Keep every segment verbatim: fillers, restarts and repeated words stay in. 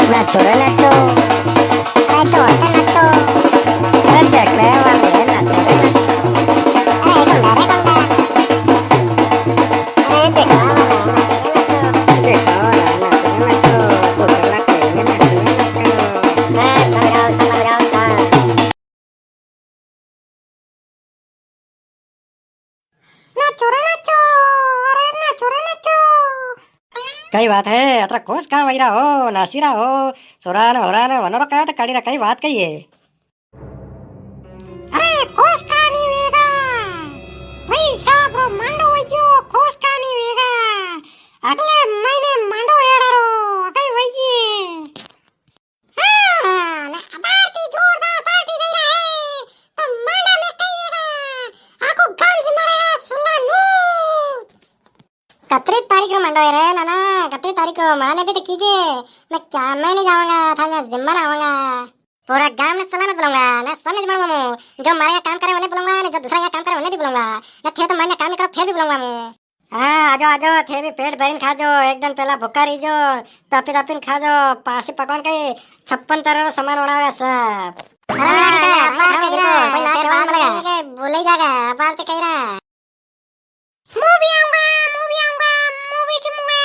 नाचो रे नाचो, अरे जोर से नाचो, अरे देखने वाले हैं, नाचो रे नाचो। अरे गुंडा रे गुंडा, अरे देखने वाले हैं, नाचो रे नाचो। देखने वाले हैं, नाचो रे नाचो, बोतल रख रहे हैं, नाचो रे नाचो। बस, बजाओ, सब बजाओ, सब। नाचो रे नाचो, अरे नाचो रे नाचो। कई बात है, अतरा खुश का वई रा हो, नाची रा हो, सोरा ने होरा ने वनोरो का तो काढ़ी रा, कई बात कई है? अरे खुश का नी वेगा, भाई साहब रो मांडो वई गयो, खुश का नी वेगा, अगले महीने मांडो एड़ा रो, कई वई। हाँ, ने अबार ती जोरदार पार्टी दे रहा है, तो मांडा में कई वेगा, आखो गाम से मारेगा सुल्ला नू। कतरी तारीख रो मांडो है रे नाना, कतरी तारीख रो? माने भी तो कीजे, मैं क्या, मैं नी जावांगा, था यहाँ जिम्मा ना आवांगा। पूरा गाम ने सलाह में बुलाऊंगा, ने सब ने बुलाऊंगा मु। जो मारे यहाँ काम करे, उन्हें बुलाऊंगा, ने जो दूसरा यहाँ काम करे, उन्हें भी बुलाऊंगा, ने थे तो मारे यहाँ काम नी करो, फिर भी बुलाऊंगा मु। हाँ, आजो, आजो, थे भी पेट भरीन खाजो, एक दिन पहला भूखा रहीजो, तापी तापीन खाजो, पासी पकवान कई छप्पन तरह रो सामान बनावेगा सब। हाँ, हाँ, हाँ, हाँ, अबार हाँ, कई रा, बिल्कुल, कोई ना पेट केवा भर वाला लगा। के बोले ही जागा, अबार तो कई रा। मु भी आऊंगा, मु भी आऊंगा, मु भी जिमूंगा।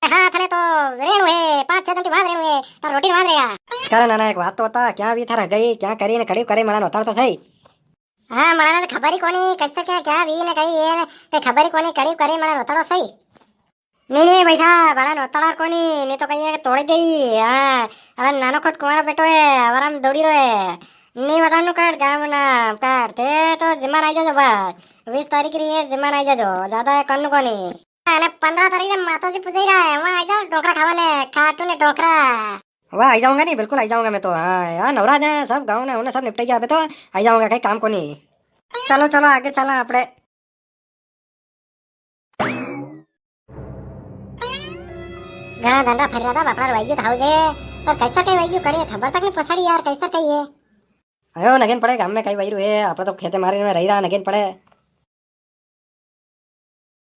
हाँ, थने तो रेणु है, पाँच छह दिन ती वां रेणु है, तार रोटी वां रेगा। करे नाना, एक बात तो बता, क्या भी थारा गई, क्या करी ने कड़ी करे, मना नोताड़ तो सही। हाँ, मना ने तो खबर ही कोनी, कैसे क्या, क्या भी ने कही ये ने, कई खबर ही कोनी, कड़ी करे, मना नोताड़ो सही। नी, नी, भाई साहब, बड़ा नोताड़ा कोनी, नी तो कहिए कि तोड़ दे ही। हाँ, अरे नानो खुद कुंवारा बेटो है, आवाराम दौड़ी रो है। नी बतानु काट, गाँव नाम काट, थे तो जिम्मा आई जाजो बस। बीस तारीख री है, जिम्मा आई जाजो, ज्यादा है कन्नू कोनी। अरे पन्द्रह तारीख रे माताजी पुजाई रहा है, वां आई जाओ ढोकरा खावा ने, खाटू ने ढोकरा। वाह, आई जाऊंगा नी, बिल्कुल आई जाऊंगा मैं तो। हाँ, यार, नवराज है, सब गाँव ने, उन्हें सब निपटाई गया, अबे तो आई जाऊंगा, कई काम कोनी। चलो, चलो, आगे चला आपड़े। घणा धंधा फरी रहा था, बापड़ा रो वई गयो तो हाउ जे, पर कैसा कई वई गयो, कणी खबर तक नी पसाड़ी यार, कैसा कई है। आयो नगेन पड़े, गाम में कई वई रू है, आपड़ा तो खेते मारे में रही रहा, नगेन पड़े।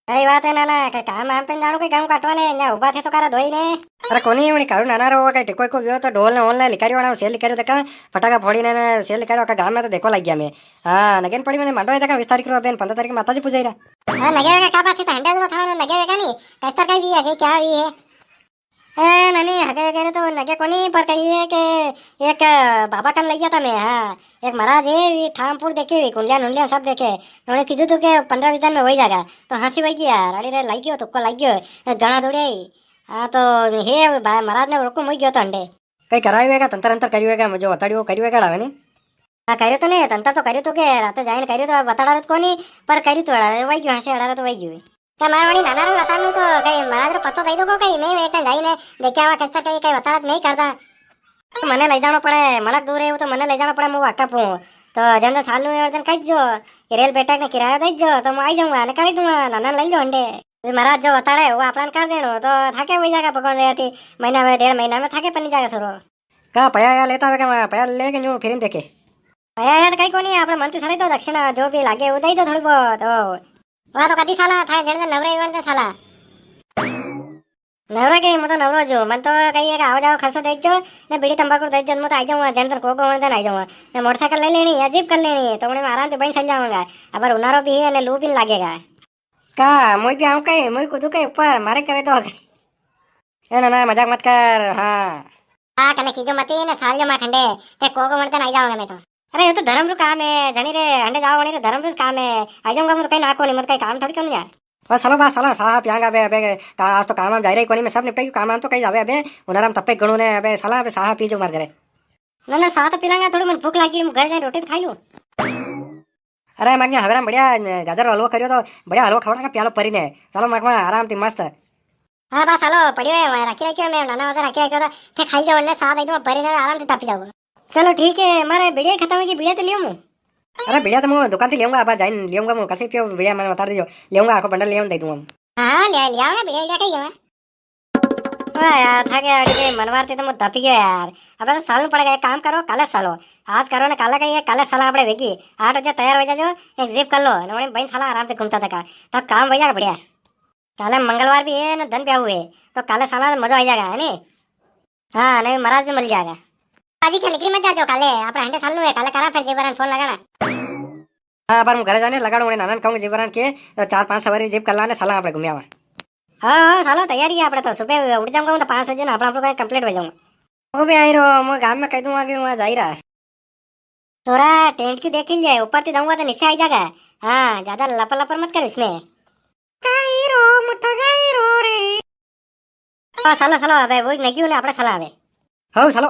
कई बात है नाना, कई काम आम पे जाणो, कई गाँव काटवा ने, या उबा थे तो कारा दोई ने। अरे कोनी, उणी कारू नाना रो, कई टिको को व्यो तो ढोल ने ओल ने लिकारियो, वाला सेल लिकारियो देखा, फटाका फोड़ी ने, ने सेल लिकारियो, आका गाम में तो देखो लग गया मैं। हाँ, नगेन पड़ी मैंने मांडो है देखा, बीस तारीख रो, अबे पन्द्रह तारीख माताजी पुजाई रहा। हाँ, नगे वेगा का बात है, तो हंडे जो थाना नगे वेगा नी, कस्तर का भी है, क्या भी है? ए, नहीं, नहीं, हगे, हगे रे तो नगे कोनी, पर कही है कि एक बाबा कन लई गया था मैं, हाँ, एक महाराज है, वी ठामपुर देखे, वी कुंडलिया नुंडलिया सब देखे, उन्हें कीधु तू के पन्द्रह बीस दिन में वई जागा, तो हंसी वई गई यार, अरे रे, लई गयो, तुक्को लई गयो, घणा दौड़े ही। हाँ, तो हे बा-, महाराज ने हुकुम वई गयो तो हंडे। कई करायो वेगा, तंत्र अंतर करियो वेगा, मुझे बताड़ियो करियो वेगा, डावे ने। हाँ, करियो तो नी, तंत्र तो करियो तो के, राते जाइन करियो तो बताड़ा रत कोनी, पर करियो तो अड़ा, वई गयो, हंसे अड़ा रत वई गयो। ते मारे वणी नाना रे बताड़नु तो कई महाराज रे पतो दई दो को कई, मैं एक जाई ने देख्या हुआ कस्तर कई, कई बताड़ा तो नी करता। तो मने लई जानो पड़े, मलक दूर है वो तो मने लई जानो पड़े, मु वाकफ हूँ। तो जन तो सालू है और जन कह जो, ये रेल बेटा ने किराया दे जो, तो मैं आई जाऊंगा, ने कर दूंगा, नाना लई जाओ अंडे। ये महाराज जो बताड़े, वो आपड़ा ने कर देनो, तो थाके वही जागा भगवान दया थी, महीना में, डेढ़ महीना में थाके पनी जागा सरो। का पया या लेता वेगा, पया लेके न्यू फिर देखे। पया या तो कई कोनी, आपणे मन ती सड़ाई दो दक्षिणा, जो भी लागे, वो दई दो थोड़ी बहुत, ओ। वा तो कदी साला, था जण नवरे वन ते साला। नवरा के, मु तो नवरो जो, मन तो कई एक आवा जावा खर्चो दे जो, ने बीड़ी तंबाकू दे जो, मु तो आई जाऊंगा, जण तन को को वन तन आई जाऊंगा। ने मोटरसाइकिल ले लेनी, या जीप कर लेनी, तो उन्हें आराम से बई चल जाऊंगा। अबर उनारो भी है, ने लू भी लागेगा। का, मुई भी आऊं कई, मुई कूदू कई ऊपर, मारे करे तो। ए ना, ना, मजाक मत कर, हाँ। हाँ, कने कीजो मती ने साल जो मा खंडे, ते को को मरते नहीं जाऊंगा मैं तो। अरे, ये तो धर्म रू काम है, जणी रे हंडे जाओ, वणी रे धर्म रू काम है। आ जाऊंगा, मु तो कई ना कोनी, मु तो कई काम थोड़ी करूंगा। बस चलो, बस चलो, साह पियांगा अबे, अबे, का-, आज तो काम हम जा रहे कोनी, मैं सब निपटे, काम हम तो कई जावे अबे, उनाराम तप्पे गणू ने, अबे साला, अबे साह पी जो मर करे। ना, ना, साह तो पी लांगा, थोड़ी मन भूख लागी, मु घर जाए रोटी तो खाई लूं। अरे, मांगे हवेरा में बढ़िया गाजर हलवो करियो तो बढ़िया हलवो खवाड़ा का प्यालो परी ने। चलो, माकमा आराम थी मस्त। हाँ, बस हलवो पड़ियो है, वहाँ रखी रखियो, मैं नाना वाते रखी रखियो तो थे खाई जाओ, ने साथ एकदम परी ने आराम से तापी जाओ। चलो, ठीक है, मारे बीड़िया खत्म होगी, बीड़िया तो लियो मु। अरे, बीड़िया तो मु दुकान थी लियूंगा, अबार जाइन लियूंगा मु, कसे पियो बीड़िया, मैंने बता दीजो, लियूंगा, आखो बंडल लियो, दे दूंगा मु। हाँ, ले, ले आओ ना, बीड़िया, बीड़िया कही है। ओ यार, थाके आड़ी के मनवार ते तो मूं धपी गयो यार। अबे तो सालणो पड़ेगा, एक काम करो, काले सालो। आज करो ने काले का ये, काले साला आपणे वेगी। आठ बजे तैयार हो जाजो, एक जीप कर लो, ने वणी बई ने साला आराम से घूमता थका। तो काम वई जागा बढ़िया। काले मंगलवार भी है ना, दन ब्याव है, तो काले साला मजो आई जागा, है नी? हाँ, ने महाराज भी मिल जागा। आज ही क्या निकली मत जाजो काले, आपणे हंडे सालणो है, काले करा फिर जीप वारा ने फोन लगाणा। हाँ, पर मूं घरे जाने लगाड़ूं, वणी नाना ने कहूंगा जीप वारा ने के, तो चार पांच सवारी जीप कर लाने, साला आपणे घूमी आवा। हाँ, हाँ, सालो तैयारी है आपणे तो, सुबह उठ जाऊंगा हूं तो पांच बजे ना, आपणो, आपणो काम complete हो जाऊंगा। वो भी आई रो, मूं गाम में कह दूंगा कि वहां जाई रहा। छोरा, टेंट क्यों देख लिया है? ऊपर ती दूंगा तो नीचे आई जागा। हाँ, ज्यादा लपर लपर मत कर इसमें। गाई रो, मूं तो गाई रो रे। ओ, सालो, सालो, अबे वो नहीं क्यों ना, आपणे साला अबे। हो, सालो।